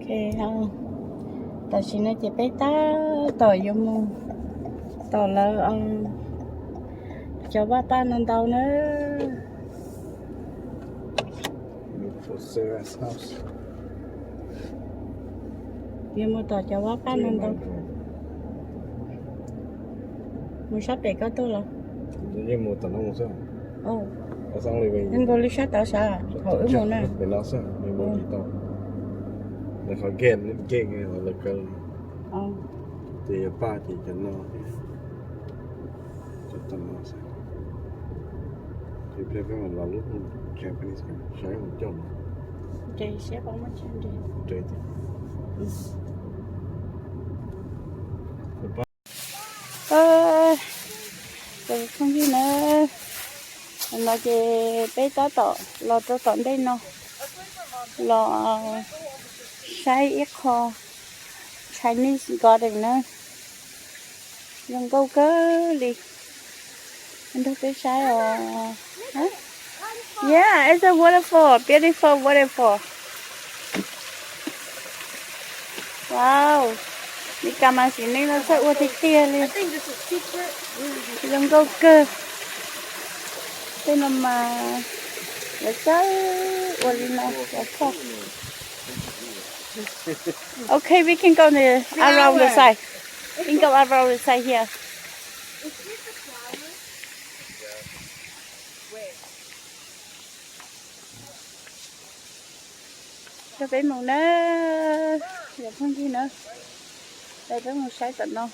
Ok, tam sim no ces peb tab tom yuav mus tom lawv cov vaj paj no ntau na. Yuav mus tom cov vaj paj no ntau. Mus sab pem koj tuaj los? Yeej mus tom no mus xwb. Nkaus li sab tod sav thaum wb mus na. Lawv qhov gate, gate lawv kaw, ces yuav paj ces cov no, cov tom no xwb. Ces pliag peb mam los lub Japanese saib mus coj los. Phooj ywg na, no ces peb tab tom los rau tom ntej no los saib ib qho Chinese garden na. Zoo nkauj kawg li. Nrog peb saib os. Yeah, it's a waterfall, beautiful waterfall. Wow, Meskas mas sim neej no txawj ua tiag tiag li. Zoo nkauj kawg. Tej no mas lawv txawj ua li no los txog. Okay, we can go the, around the side. We can go around the side here. Nrog peb mus na, cov phooj ywg na, peb mus saib tom no.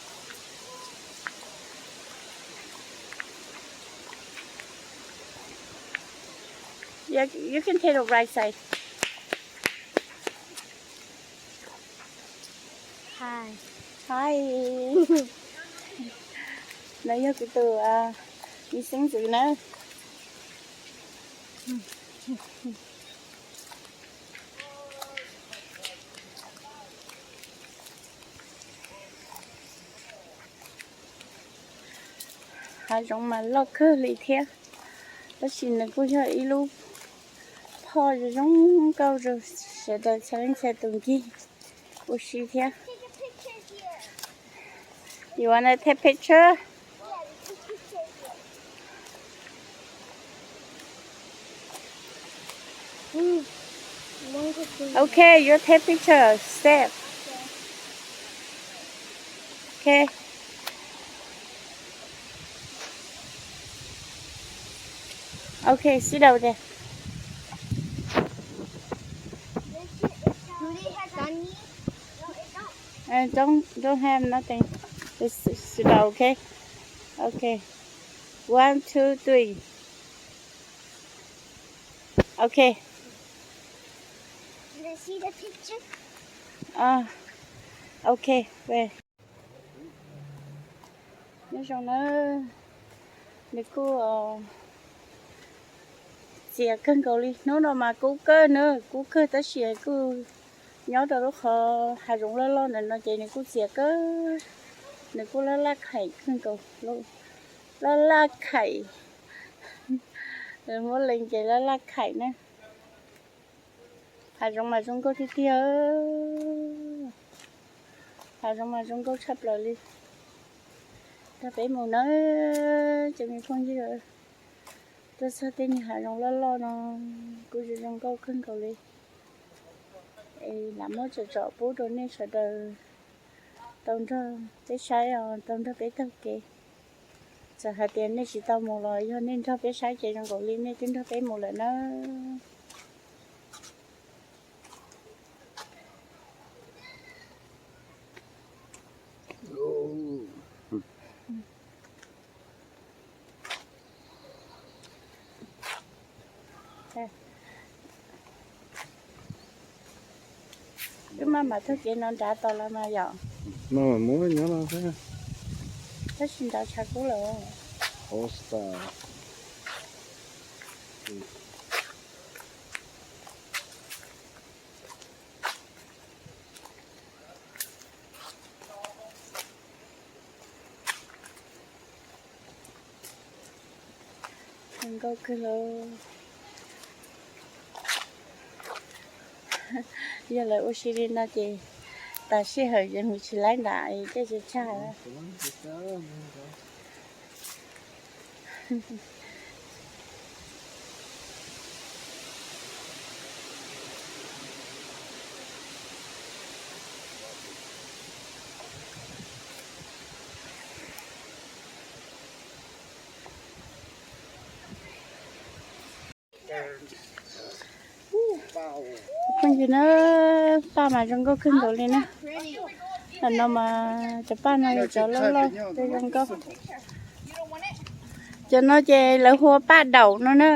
You, you can take the right side. Hi. Hi. No yog kuv tus me xeeb ntxwv na. Hav zoov mas loj kawg li thiab, tab sis nws kuj yog ib lub phoj zoo zoo nkauj rau sawv daws txhua leej txhua tus ncig ua si thiab. You wanna take picture? Okay, you take picture. Step. Okay. Okay, sit down there. Uh, don't, don't have nothing. Just sit down, okay? Okay. One, two, three. Okay. Can I see the picture? Uh, okay, wait. Nyob zoo na, nws kuj txias kawg nkaus li. Hnub no mas kub kawg na, kub kawg tab sis kuj nyob rau lub qhov hav zoov loj loj ntawm no ces nws kuj txias kawg, nws kuj laj laj khaim kawg nkaus, laj laj khaim. Muab lees ces laj laj khaim na. Hav zoov mas zoo nkauj tiag tiag. Hav zoov mas zoo nkauj tshaj plaws li. Nrog peb mus na, cov me phooj ywg. Tuaj txog tej niag hav zoov loj loj no kuj zoo zoo nkauj kawg nkaus li. Es lam muab tsom tsom pub rau nej sawv daws tau nrog peb saib os, tau nrog peb taug kev. Txawm hais tias nej tsis tau mus los yog nej nrog peb saib ces zoo nkaus li nej twb nrog peb mus lawm na. Wb maj mam taug kev no nrad tos los mas yom. Maj mam mus nyob no xwb. Tab sis nrad tshav kub lawm. Zoo nkauj kawg lauj. Yog lawv ua si li no ces tas sij hawm ces mus tsis laib nram tej tsa tshaj. Phooj ywg na, paj mas zoo nkauj kawg nkaus li na. Tam no mas cov paj no yog cov loj loj, zoo nkauj. Cov no ces lawv hu ua paj daum no na.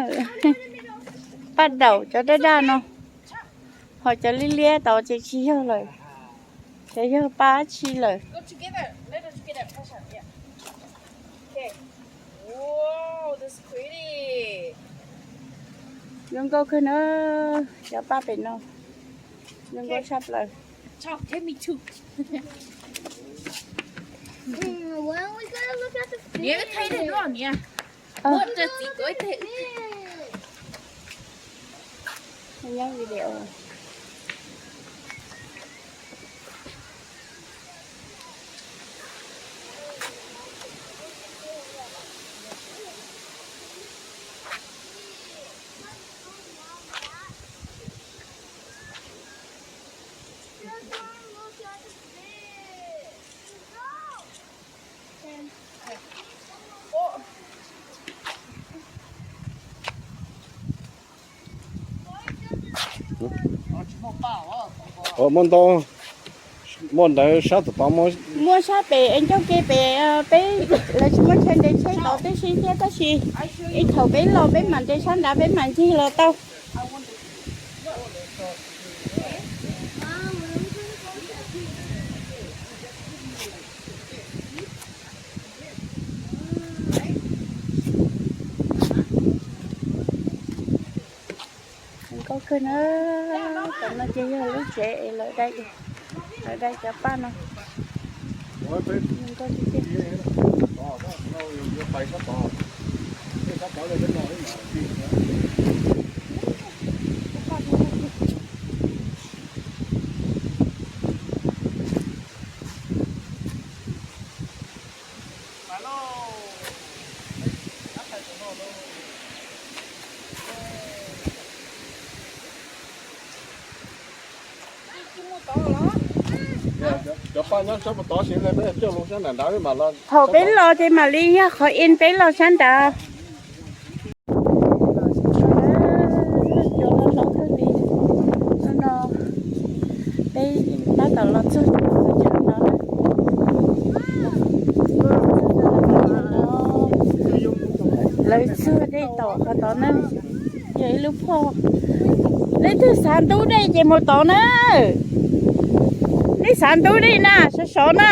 Paj daum cov daj daj no. Ho cov liab liab tod ces tsis yog lawm, ces yog paj dab tsi lawm. Zoo nkauj kawg na, cov paj pem no zoo nkauj tshaj plaws. Nyob video. Ua muaj ntau, muaj ntawd sab tom tod, muaj sab pem es ncauj ke pem, peb lawv tsis muaj chaw nres tsheb tod tib si thiab tab sis ib thaum peb los peb mam nres sab nrad peb mam ncig los tau. Zoo nkauj kawg na. Tam no ces yog lub tsev es lawv dai, lawv dai cov paj no. Zoo nkauj tiag tiag. Thaum peb los ces mam li yog qhov in peb los sab nrad. Cua los los kawg li. Hnub no peb tab tom los txog qhov chaw no na. Lawv txog dej tom qhov tod na. Yog ib lub phoj. Leej twg xav ntub dej ces mus tod na. Nej xav ntub dej na, sov sov na.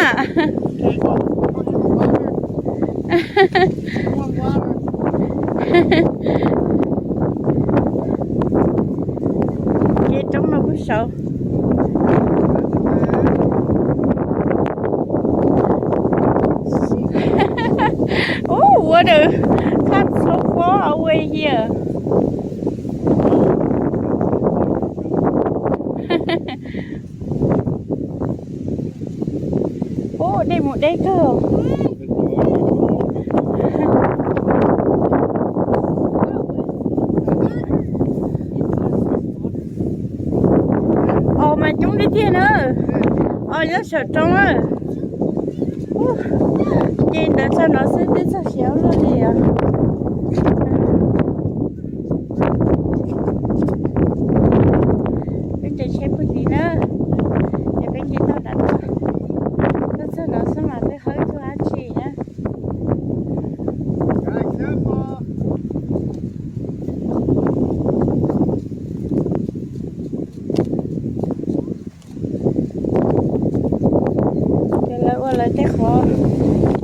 Kev roob no kuj saud. Ooh, what a, that's so far away here. Ub, dej mus deb kawg. Os mas coob tiag tiag na. Os nyob saum roob na. Ces ntawd txog no xwb twb txog siav luaj li os. Peb nres tsheb puag tid na, ces peb nce toj nram no, tuaj txog no xwb mas twb hawb tug dab tsi na. Ces lawv ua lawv tej qhov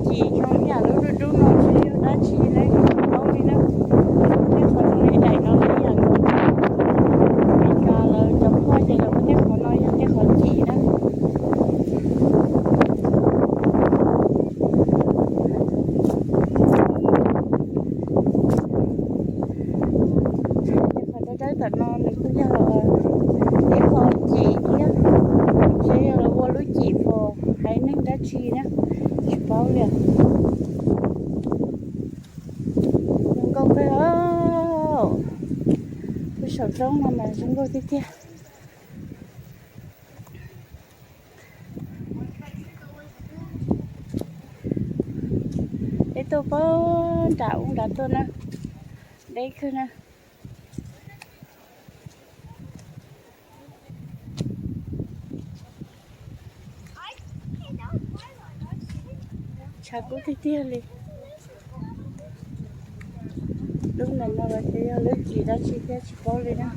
cim zoo ib yam lub dub dub no tsis yog dab tsi lawv paub li na. Tej qhov zoo li daim no ib yam nkaus. Meskas lawv cov phoj ces lawv ua tej qhov no yog tej qhov cim na. Tej qhov dawb dawb tom no nws kuj yog tej qhov cim. Tsis na, tsis paub li. Zoo nkauj kawg os. Peb saum roob no mas zoo nkauj tiag tiag. Peb tuaj pab nram ub nrad tuaj na, deb kawg na. Tshav kub tiag tiag li. Lub ntawm no los ces yog lub cim dab tsi thiab tsis paub li na.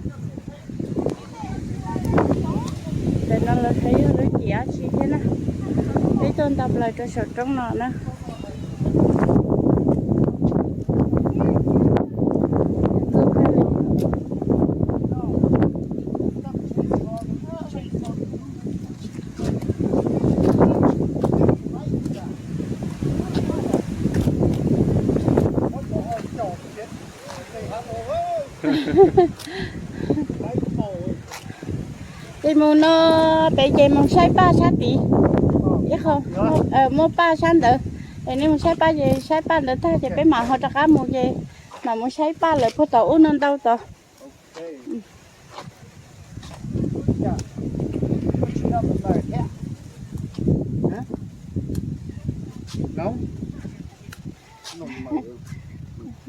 Ntawm no los xav yog lub cim dab tsi thiab na. Peb tuaj nta plaws rau saum roob no na. Ces mus no, peb ces mus saib paj sab tid, ib qho muaj paj sab ntawd. Es nej mus saib paj ces saib paj ntawd tag ces peb mam ho rov qab mus ces mam mus saib paj lawm puag tom ub no ntau tod.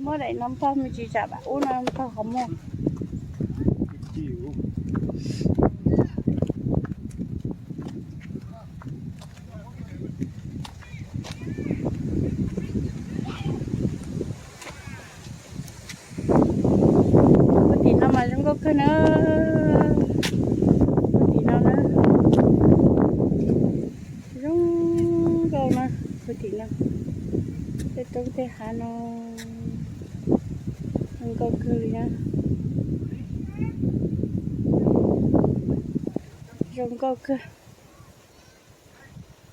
Muab daim no npog me ntsis tsam ub no npog qhov muag. Puag tim no mas zoo nkauj kawg na. Puag tim no na, zoo nkauj na. Puag tim no, tej roob tej hav no zoo nkauj kawg li na. Zoo nkauj kawg.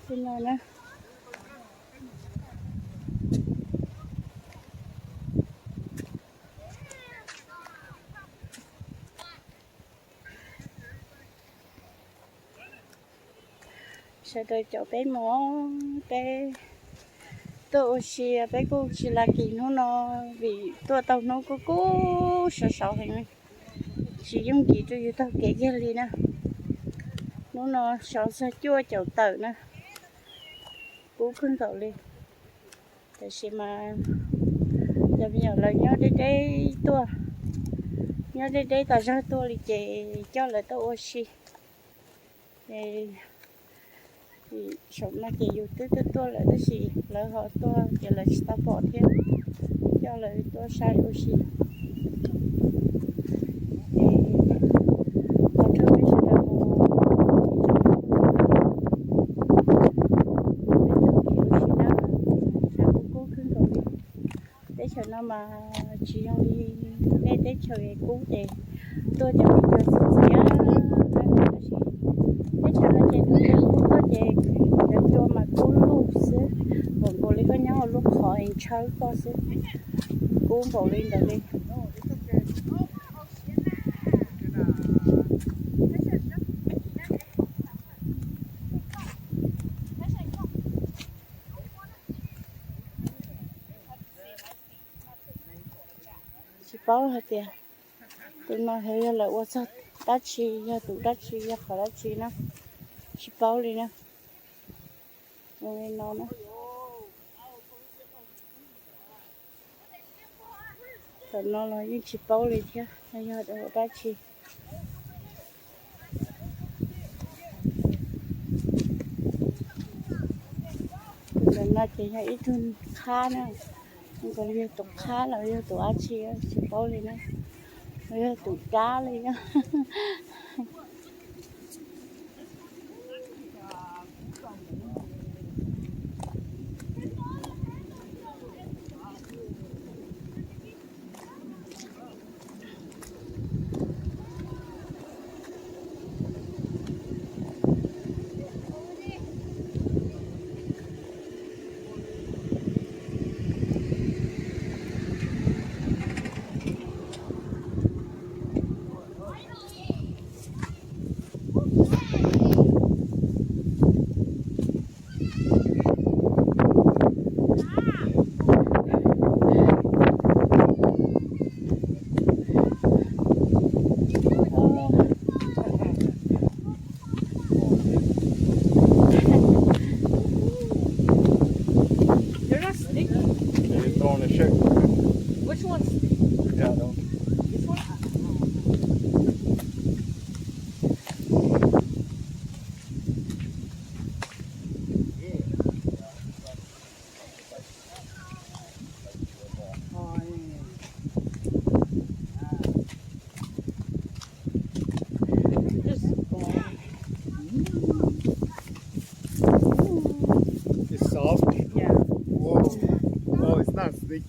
Puag no na. Sawv daws caum peb mus, peb tuaj ua si, peb kuj tsis lam kis hnub no vim tuaj tau hnub kub kub sov sov heev, tsis yooj yim rau yus taug kev kiag li na. Hnub no sov txog cuaj caum tawm na, kub kawg nkaus li. Tab sis mas cov me nyuam lawv nyob deb deb tuaj, nyob deb deb tas zog tuaj li ces coj lawv tuaj ua si. Ces saum no ces yus twb tuaj tuaj lawm tab sis lawv ho tuaj ces lawv tsis tau pom thiab, coj lawv tuaj saib ua si. Ces thov rau peb sawv daws mus, peb tau kev ua si na, tshav kub kub kawg nkaus li. Teb chaws no mas tsis zoo li nej teb chaws kub ces tuaj cov me cua txias txias, tab sis teb chaws no ces tuaj ces kub tuaj ces cov cua mas kub lug xwb, npaum nkaus li koj nyob hauv lub qhov es ntshawb koj xwb, kub npaum li ntawd li. Tsis paub hais tias tus no yog lawv ua txog dab tsi, yog tus dab tsi, yog qhov dab tsi na, tsis paub li na. Ua li no na. Tam no los yeej tsis paub li thiab yog dab tsi. Tus ntawm no ces yog ib tug qhab na, nkaus li yog tus qhab los yog tus dab tsi tsis paub li na, los yog tus dab li na.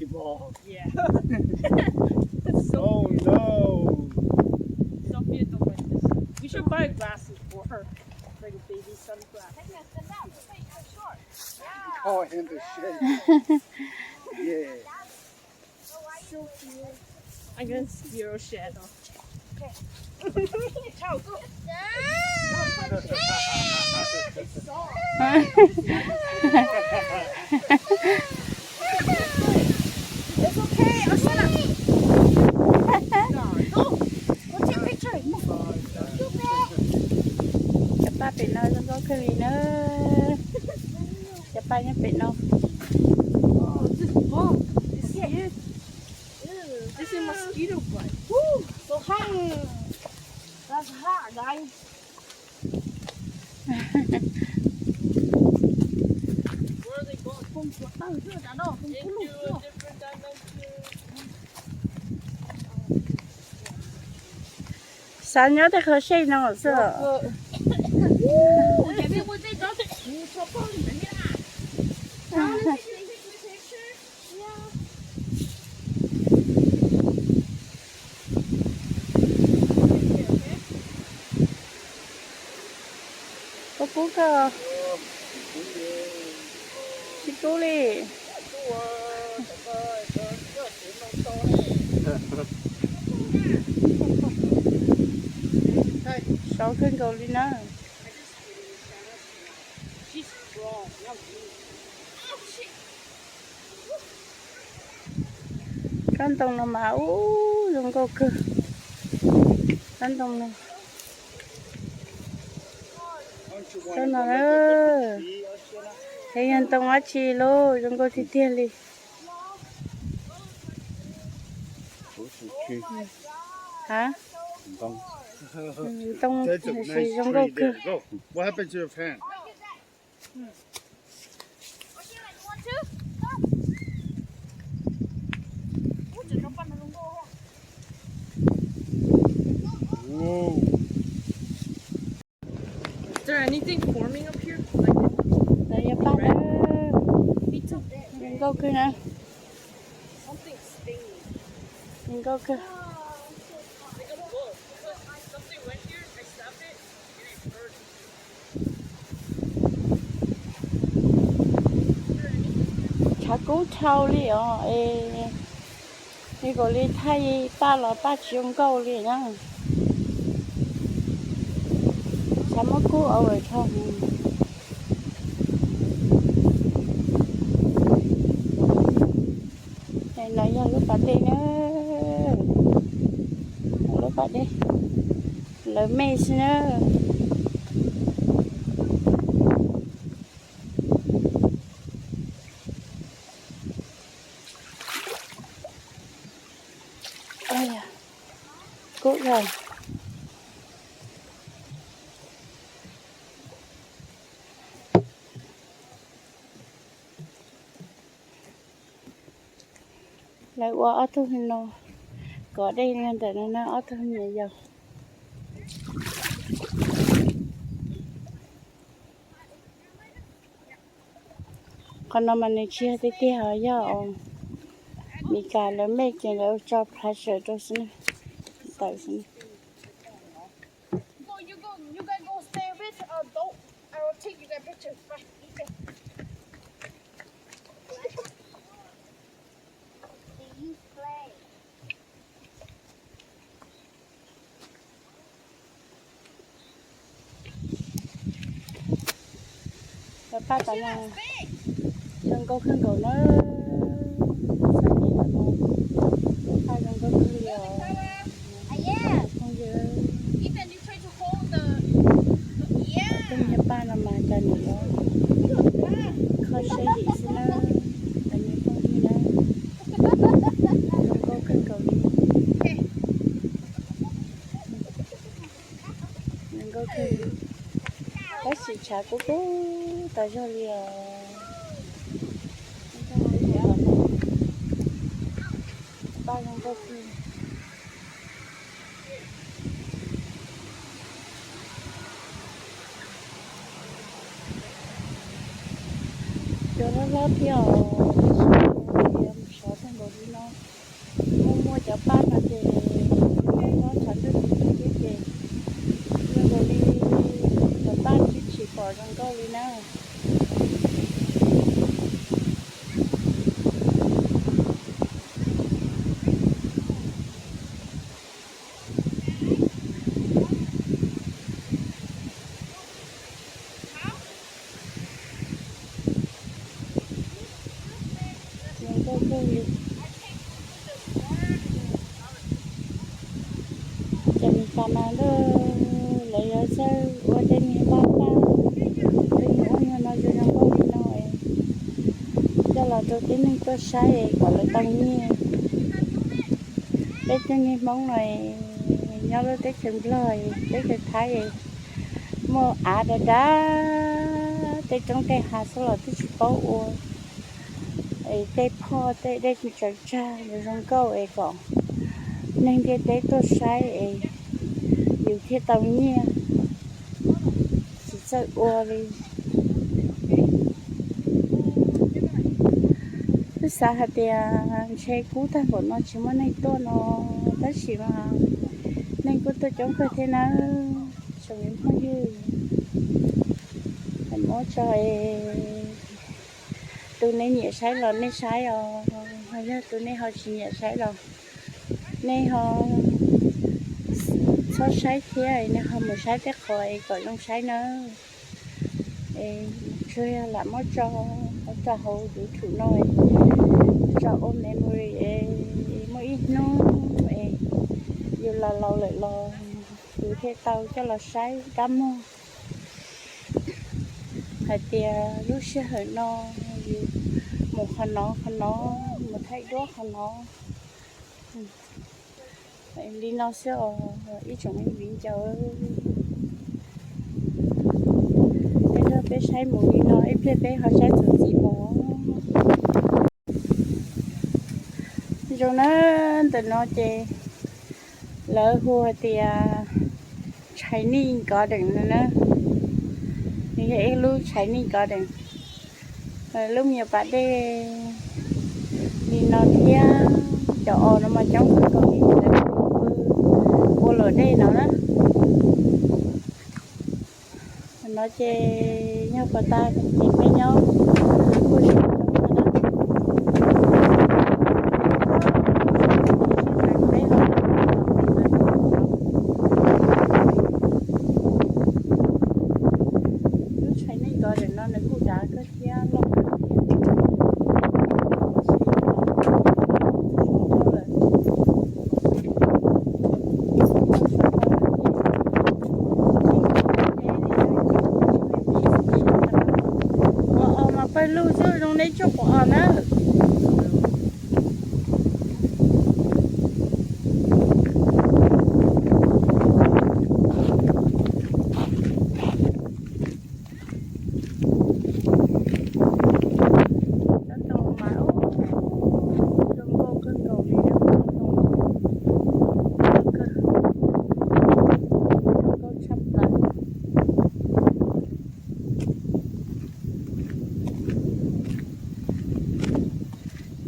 Yeah. So, oh no. Sophia don't like this. We should buy glasses for her, like a baby sunglasses. Call him the shade. Yeah. So cute. I got zero shadow. Cov paj pem no zoo nkauj kawg li na. Cov paj nyob pem no. This is mosquito bite. Woo, so hot. That's hot, guys. Where are they going? Into a different dimension. Xav nyob tej qhov sej no xwb. Kub kub koj. Tsis kub li. Saud kawg nkaus li na. Kab ntoo no mas ub zoo nkauj kawg. Kab ntoo no, kab no na, es yog ntoo dab tsi lauj, zoo nkauj tiag tiag li. Ha, ntoo, ntoo tiag tiag zoo nkauj kawg. Is there anything forming up here? Like, no, yog paj na. Zoo nkauj kawg na. Something stinging. Zoo nkauj kawg. Like a bug. Because something went here, I stabbed it, and it hurt. Tshav kub dhau li os, es nws kuj li thaij paj los paj tsis zoo nkauj li na. Tshav muab kub over dhau. No yog lub pas dej na, lub pas dej, lawv mej xwb na. Kub dhau. Lawv ua ob tug no, kov dej ntawm no na, ob tug me nyuam yaus. Qhov no mas nws tsis yog tiag tiag, yog Meskas lawv mej ces lawv tso pressure rau xwb na, tawm xwb na. Cov paj tom no zoo nkauj kawg nkaus na. Txoj kev tom no paj zoo nkauj kawg li os phooj ywg. Tej niag paj no mas cas nws yuav kho siab yim xwb na, cov niag phooj ywg na. Zoo nkauj kawg nkaus li. Zoo nkauj kawg li. Tab sis tshav kub kub tas zog li os. Paj zoo nkauj kawg. Cov hlob hlob thiab os, tab sis mus sov tag No muaj muaj cov paj no ces muaj muaj tshav ntuj tib tib ces zoo nkaus li cov paj tsis tsis pom zoo nkauj li na. Zoo nkauj kawg li. Ces nws tas mas lawv yuav txawj ua tej niag paj paj, tej niag ub niag no zoo zoo nkauj li no es coj los rau tib neeg tuaj saib es kom lawv tau nyiaj. Peb cov niag Hmoob no nyob lub teb chaws Nplog, teb chaws Thaib muaj av dav dav, tej roob tej hav xwb los twb tsis paub ua. Es tej phoj tej dej tsaws tsag zoo nkauj es kom neeg ntiaj teb tuaj saib es yus thiaj tau nyiaj, tsis txawj ua li. Twb xav hais tias ntshe kub tag npaum no tsis muaj neeg tuaj no, tab sis mas neeg kuj tuaj coob kawg thiab nawb tsoom me phooj ywg. Muab tso es tus nej nyiam saib los nej saib os, ho yog tus nej ho tsis nyiam saib los nej ho txhob saib thiab, nej ho mus saib tej qhov es kom zoo saib nawb. Es tsuas yog lam muab tso, muab tso hauv YouTube no tso ua memory es muaj ib hnub es yus laus laus lawm los yus thiaj tau coj los saib kab mog. Hais tias lub sij hawm no yus mus qhov no qhov no, mus thaij duab qhov no. Li no xwb os ib tsoom me viv ncaus. Peb nrog peb saib mus li no ib pliag peb ho saib txuas ntxiv mus. Zoo na, ntawm no ces lawv hu hais tias Chinese Garden no na. Nws yog ib lub Chinese Garden, lub me nyuam pas dej li no thiab. Cov os no mas coob kawg nkaus li, lawv ua luam dej no na. No ces yog puas tas ces peb nyob kuj zoo coob no na. Lub Chinese Garden no nws kuj dav kawg thiab loj kawg thiab. Os, os mas pawg lug xwb zoo neb tsuj quav os na. Cov ntoo mas zoo nkauj kawg nkaus li, zoo nkauj tshaj plaws.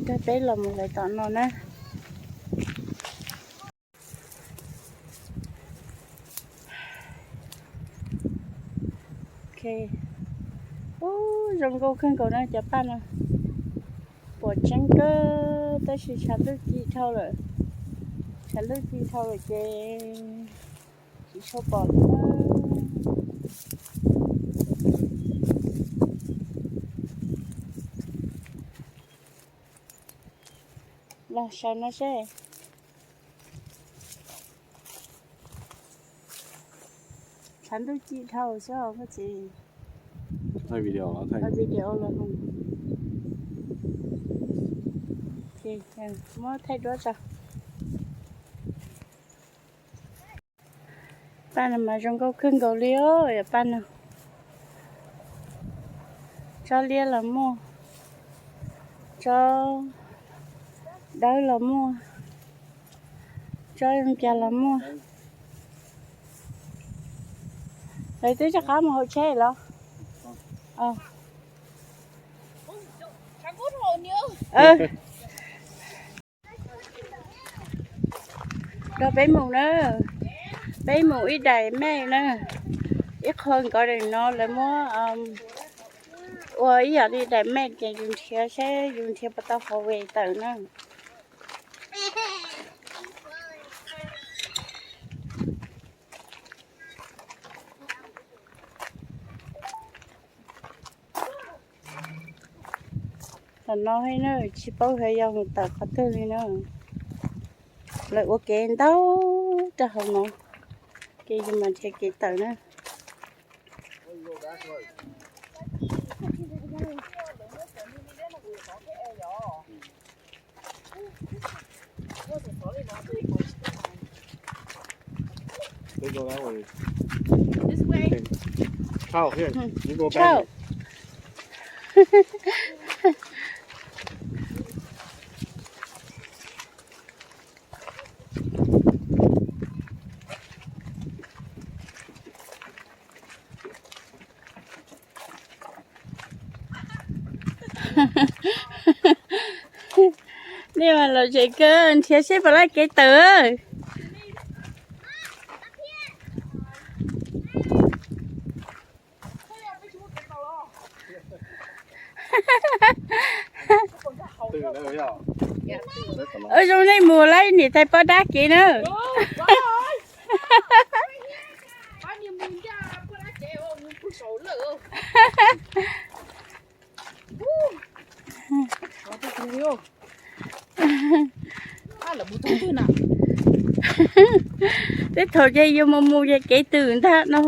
Nrog peb los mus lawv tom no na. Ok, ub, zoo nkauj kawg nkaus na cov paj no. Puas tseeb kawg tab sis tshav ntuj ci dhau lawm, tshav ntuj ci dhau lawm ces tsis tshua pom li. Los saib no seb. Tshav ntuj ci dhau xwb os koj txiv. Thaij video los, thaij video los. Muab thaij duab tso. Paj no mas zoo nkauj kawg nkaus li os, paj no. Tsob liab los muaj, tsob dawb los muaj, tsob zoo cas los muaj. Lawv twb rov qab mus hauv tsheb los? Peb mus na, peb mus ib daim mej na, ib qho nkawd daim no lawv muab ua ib yam li daim mej ces yus nrhiav seb yus nrhiav puas tau hauv ves tawm na. Tam no tsis paub hais yog mus tawm qhov twg li na. Lawv ua kev ntau rau hauv no, ces yus mam nrhiav kev tawm na. Nej mas lom zem kawg, nrhiav seb puas laib kev tawm. Ua zoo nej mus laib niam tais poj dab kev na. Tej thaum ces yuav mus mus ces kev twm ntag no.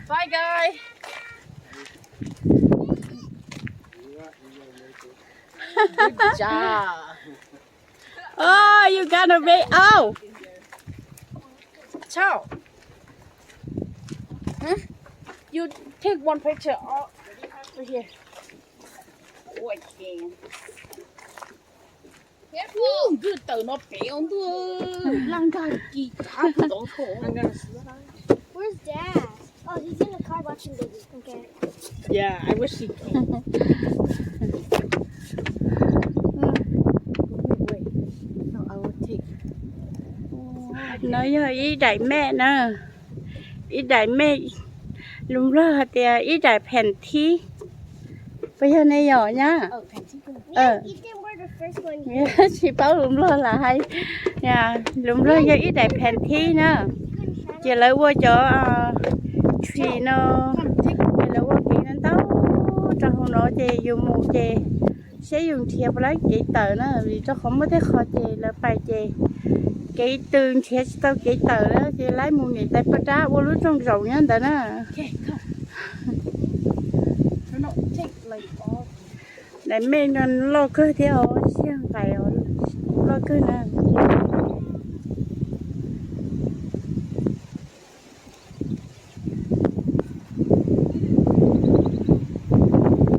Bye guys. Good job. Oh, you got a big, oh. Ciao. Huh? You take one picture over here. Ua ke. Ntuj, tawm no pem os ntuj, laj nkag kis thav kuv tod tho. Where's Dad? Oh, he's in the car watching baby. Okay. Yeah, I wish he came. No, I will take. No yog ib daim mej na, ib daim mej, lus Nplog hais tias ib daim pheem thib. Puas yog ne yom nyab? Tsis paub lus Nplog lam hais, lus Nplog yog ib daim pheem thib na. Ces lawv ua cov tshis no, ces lawv ua kev ntau rau hauv no ces yus mus ces seb yus nrhiav puas laib kev tawm na, vim rau qhov muaj tej qho ces lawv pais ces kev twm nrhiav tsis tau kev tawm na, ces laib mus niam tais poj dab ua lub rooj zaum nyob ntawd na. Daim mej no loj kawg thiab os, siab nqaim os, loj kawg na.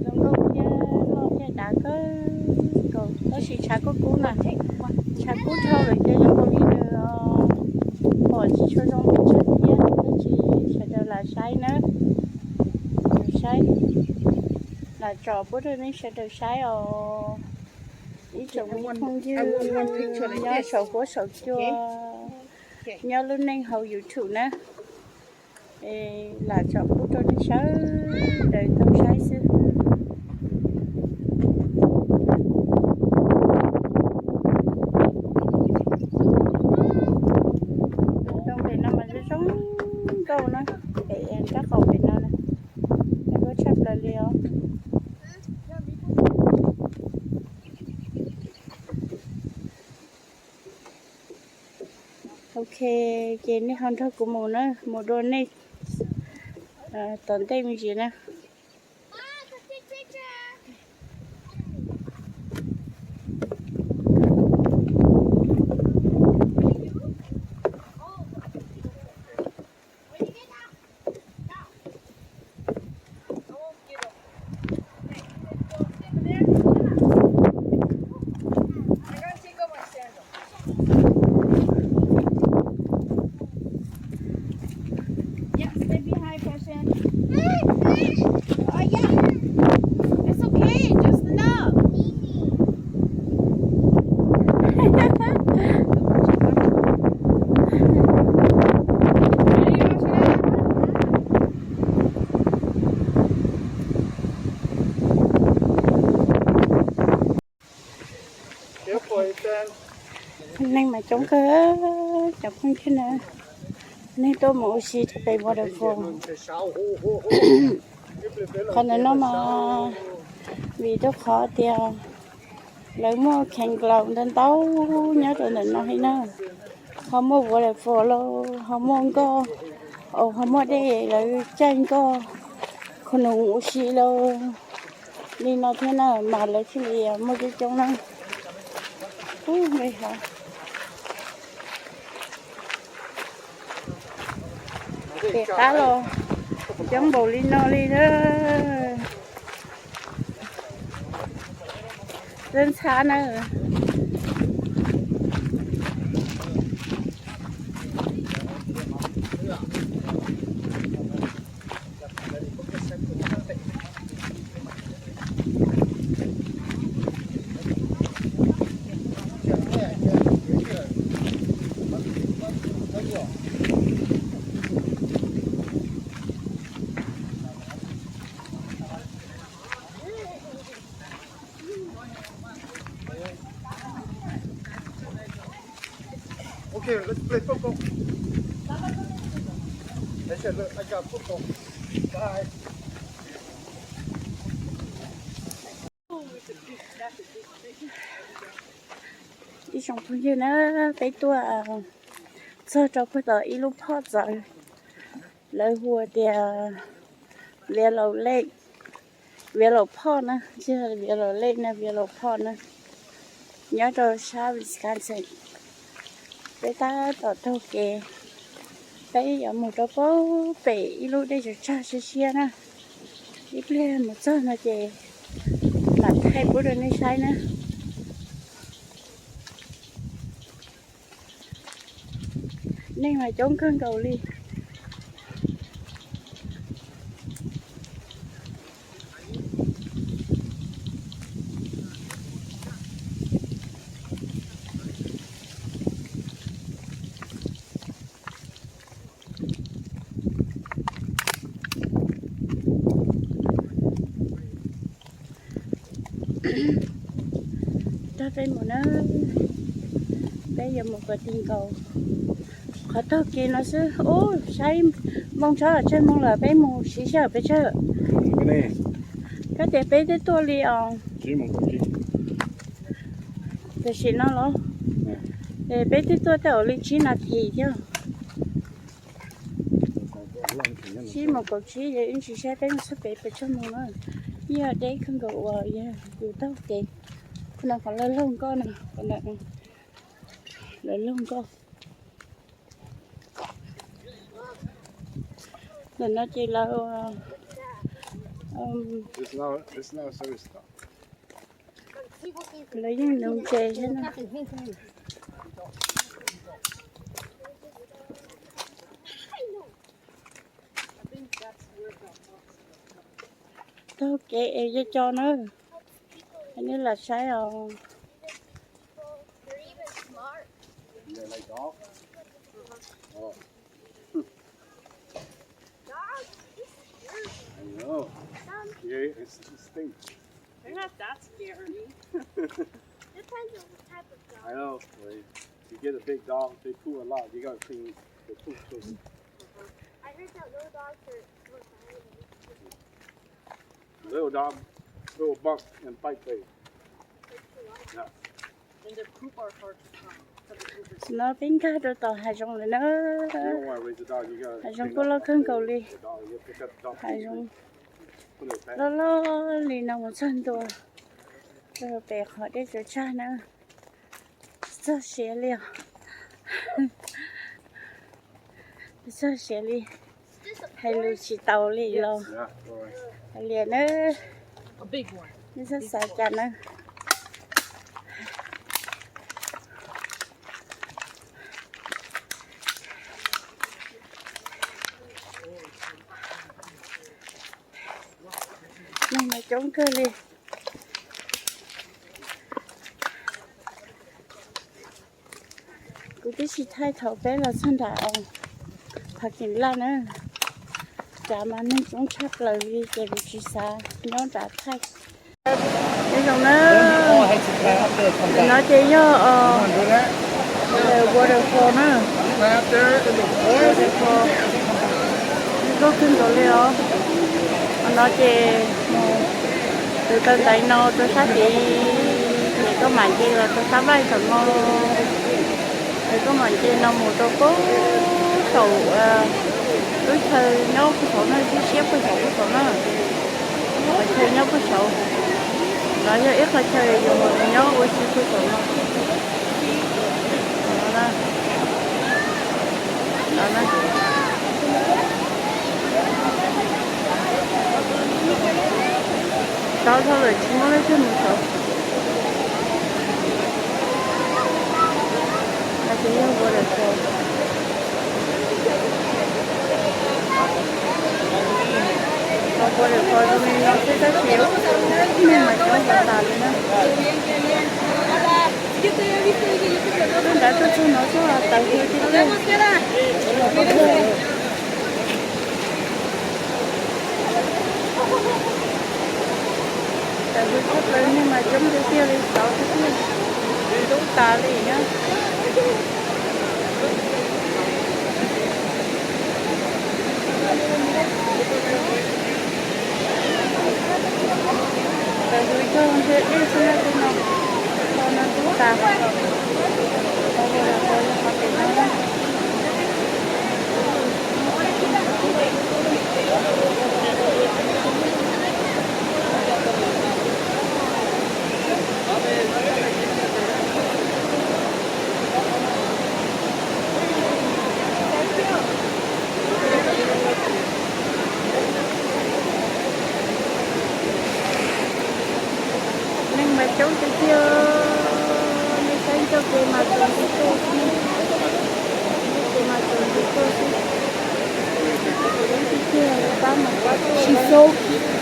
Zoo nkauj thiab loj thiab dav kawg nkaus, tab sis tshav kub kub na, tshav kub dhau lawm ces zoo nkaus li nws pom tsis tshua zoo pes tsawg thiab, tab sis sawv daws lam saib na, saib, lam tsom pub rau nej sawv daws saib os. Ib tsoom me phooj ywg nyob saum huab saum cua, nyob lub neej hauv YouTube na, lam tsom pub rau nej sawv daws tau saib xwb. Tus ntoo pem no mas zoo zoo nkauj na, pem rab qau pem no na, loj tshaj plaws li os. Ok, ces nej ho nrog kuv mus na, mus dua nej tom ntej me ntsis na. Neeg mas coob kawg cov phooj ywg na, neeg tuaj mus ua si rau pem waterfall. Qhov ntawm no mas vim rau qhov tias lawv muaj campground ntau ntau nyob rau ntawm no li na. Ho muaj waterfall los ho muaj nkoj, ho muaj dej lawv caij nkoj, khoom num ua si los li no thiab na, mas lawv thiaj li muaj coob coob na. Ub, nqis hov. Pem qab los coob npaum li no li na. Lub ntxhab na. Okay, let's play football. They said, look, I got football. Bye. Ib tsoom phooj ywg na, peb tuaj txog rau puag tom ib lub phoj txawv, lawv hu tias Viav Laus Lej, Viav Laus Phoj na, tsis yog Viav Laus Lej na, Viav Laus Phoj na, nyob rau sab Wisconsin. Peb tab tom taug kev, peb yuav mus rau pem ib lub dej tsag tsag siab siab na. Ib pliag mus txog no ces mam thaij pub rau nej saib na. Neeg mas coob kawg nkaus li. Nrog peb mus na, peb yuav mus kom tig nkaus qhov taug kev no xwb. Ub, saib moo tsob tsawg moo lawm, peb mus siv sij hawm pes tsawg? Koj tias peb twb tuaj li os. Tam sim no los, peb twb tuaj tau li tsib nas this thiab. Tsib mus kaum tsib, yog ib ntsis saib peb mus txog pem pes tsawg moo na. Yog deb kawg nkaus uas yog yus taug kev. Qhov no qhov lawv laug nkoj no, qhov ntawm no lawv laug nkoj. Ntawm no ces lawv, lawv yeej nuv ntses thiab na. Taug kev es co co na, nej lam saib os. They're not that scary. Depends on the type of dog. I know. Like, you get a big dog, they poo a lot. You gotta clean the poop first. I heard that little dogs are more violent. Little dog, little buck and fight they. Yeah. And their poop are hard to find. 'Cause the poop is No peb nkag rau tom hav zoov lawm na. You don't wanna raise a dog, you gotta Hav zoov clean kuj up loj after kawg nkaus li. The dog, you pick up dog Hav poop zoov and put it back. Loj loj li no mus txog ntua rau pem qhov dej tsaws tsag na. Tsis txog siav li os. Tsis txog siav li. Hais lus tsis tau li los hais li na. Nej txhob xav cas na. Neeg mas coob kawg li. Kuv twb tsis thaij thaum peb los txog nram parking lot na. Nrad mas neeg coob tshaj plaws li ces kuv tsis xav nyob nrad thaij. Peb Zoo na, no ces yog waterfall na, waterfall nkauj kawg nkaus li os. No ces mus txog ntawm no rau sab tid, ces koj mam nce los rau sab nplaig saum no, ces koj mam nce no mus rau pem saum lub chaw nyob puag saud na, siab siab puag saum puag saud na. Qhov chaw nyob puag saud, no yog ib qhov chaw yus mus nyob ua si puag saum no. No na, no na, tau dhau lawm tsis muaj leej twg mus saud. No ces yog waterfall. Waterfall zoo li no xwb tab sis neeg mas coob tas li na. Lub nrad tuaj txog no xwb tawv hws tiag tiag. Tawv hws tshaj plaws, neeg mas coob tiag tiag li, xauv tiag tiag, ntub tas li na. Tawv hws cog ntshe dej xwb na, tej no, tej no ntub tas. Tau ua los tau yog qhov pem no na. Neeg mas coob tiag tiag, nej saib ncauj kev mas tsuas ntsis tuaj xwb, ncauj kev mas tsuas ntsis tuaj xwb. Coob tiag tiag, pab mas pab tuaj.